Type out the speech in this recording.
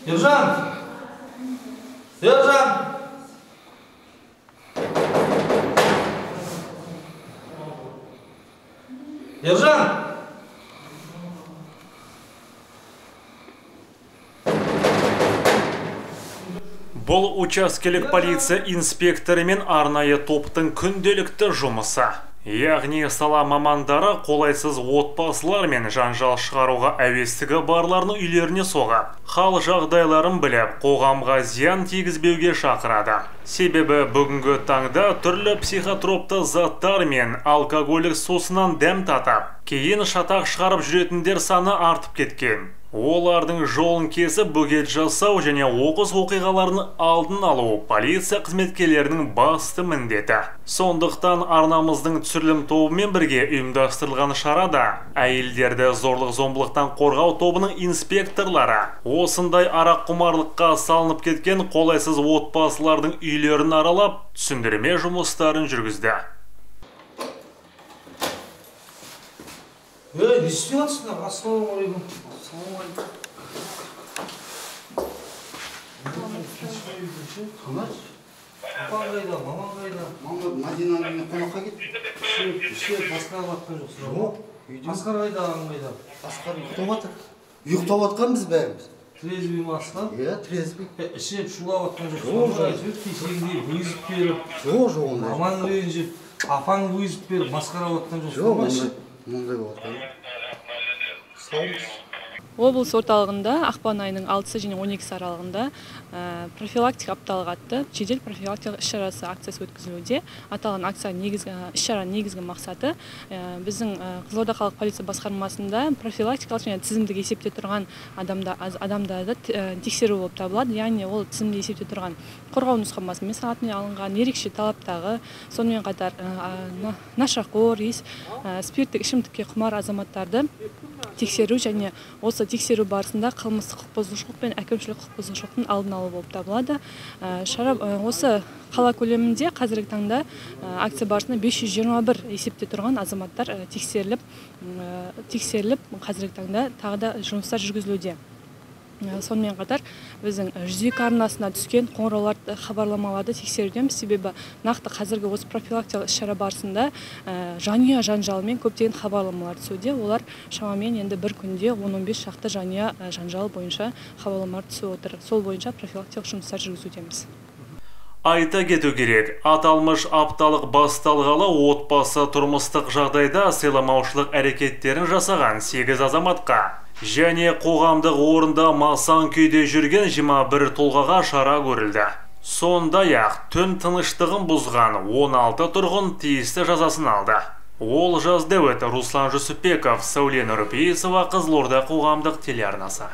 Ержан! Ержан! Ержан! Бұл учаскелік полиция инспекторы мен арнайы топтың күнделікті жұмысы. Яғни сала мамандары қолайсыз отбасылар мен жанжал шығаруға әуестігі барлардың үйлеріне соғып, хал жағдайларын біліп, қоғамға зиян тигізбеуге шақырады. Себебі бүгінгі таңда түрлі психотропты заттар мен алкогольдік сусыннан дәм татып, кейін шатақ шығарып жүретіндер саны артып кеткен. Олардың жолын кесіп бөгет жасау және оқыс оқиғалардың алдын алу полиция қызметкерлерінің басты міндеті. Сондықтан арнамыздың түсірілім тобымен бірге ұйымдастырылған шарада әйелдерді зорлық-зомбылықтан қорғау тобының инспекторлары осындай арақ құмарлыққа салынып кеткен қолайсыз отбасылардың үйлерін аралап, түсіндірме жұмыстарын жүргізді. Не істеп жатсыңдар? Ассалаумағалейкум. Ассалаумағалейкум. Апаң қайда, мамаң қайда? Мама Мадинаның үйіне қонаққа кетті. Ішіп басқаға батқан жоқсың. Жоқ, үйде. Асқар қайда, ағаң қайда? Асқар ұйықтап жатыр. Ұйықтап жатқанбыз бәріміз. Трезвый ма Асқар? Иә, трезвый. Ішіп шулап жатқан жоқсың. Жоқ, жоқ. Кешегідей вызов беріп. Жоқ, жоқ, ондай. Мамаң ренжіп, апаң вызов беріп, масқарап жатқан жоқсың. Жоқ, ондай болып жатқан. Саумыз. Облыс орталығында ақпан айының 6-сы және 12-сі аралығында профилактика апталығы атты жедел профилактикалық іс-шарасы акциясы өткізілуде. Аталған акция іс-шараның негізгі мақсаты біздің Қызылорда қалалық полиция басқармасында профилактикалық және тізімдік есепте тұрған адамдарды тексеру болып табылады. Яғни ол тізімде есепте тұрған қорғау нұсқамасымен санатымен алынған ерекше талаптағы, сонымен қатар нашақор, спирттік ішімдікке құмар азаматтарды тексеру және осы тексеру барысында қылмыстық құқық бұзушылық пен әкімшілік құқық бұзушылықтың алдын алу болып табылады. Шара осы қала көлемінде қазіргі таңда акция барысында 521 есепте тұрған азаматтар тексеріліп, қазіргі таңда тағы да жұмыстар жүргізілуде. Сонымен қатар біздің 102 арнасына түскен қоңырауларды, хабарламаларды тексерудеміз. Себебі нақты қазіргі осы профилактикалық іс-шара барысында жанұя жанжалымен көптеген хабарламалар түсуде. Олар шамамен енді бір күнде 10-15 шақты жанұя жанжалы бойынша хабарламалар түсіп отыр. Сол бойынша профилактикалық жұмыстар жүргізудеміз. Айта кету керек, аталмыш апталық басталғалы отбасы тұрмыстық жағдайда сыйламаушылық әрекеттерін жасаған 8 азаматқа және қоғамдық орында масаң күйде жүрген 21 тұлғаға шара көрілді. Сондай-ақ түн тыныштығын бұзған 16 тұрғын тиісті жазасын алды. Олжас Дәуіт, Руслан Жүсіпбеков, Сәуле Нұрпейісова, Қызылорда қоғамдық телеарнасы.